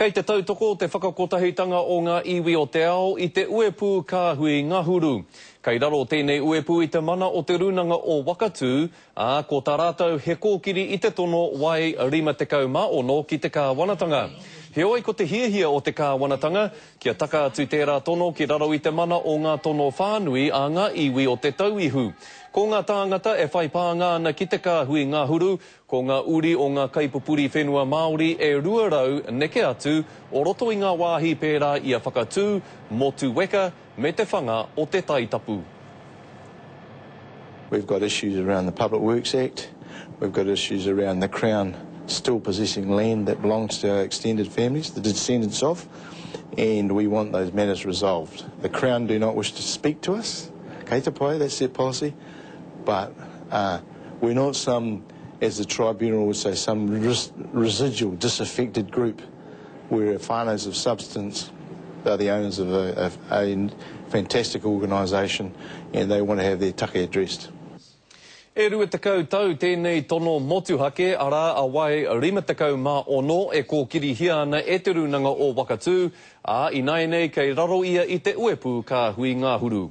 Kei te tautoko te whakakotahitanga o ngā iwi o te ao i te uepū kāhui ngahuru. Kei raro tēnei uepū i te mana o Te Rūnanga o Wakatū, ā, ko tā rātou he kōkiri i te tono Wai 56 ki te kāwanatanga. Heoi ko te hiahia o te kāwanatanga, kia taka atu tērā tono ki raro i te mana o ngā tono whānui a ngā iwi o Te Tauihu. Ko ngā tāngata e whai pānga ana ki te kāhui ngahuru, Ko ngā uri o ngā kaipupuri whenua Māori e 200 neke atu o roto i ngā wāhi pērā i a Whakatū, Motuweka me te whanga o Te Taitapu. We've got issues around the Public Works Act, we've got issues around the Crown still possessing land that belongs to our extended families, the descendants of, and we want those matters resolved. The Crown do not wish to speak to us, kei te pai, that's their policy, but uh, we're not some, as the tribunal would say, some res residual disaffected group. We're whānaus of substance. They're the owners of a, a, a fantastic organisation and they want to have their take addressed. E 20 tau tēnei tono motuhake, arā, a Wai 56 e kōkirihia ana e Te Rūnanga o Wakatū, ā, ināianei kei raro ia i te uepū kāhui ngahuru.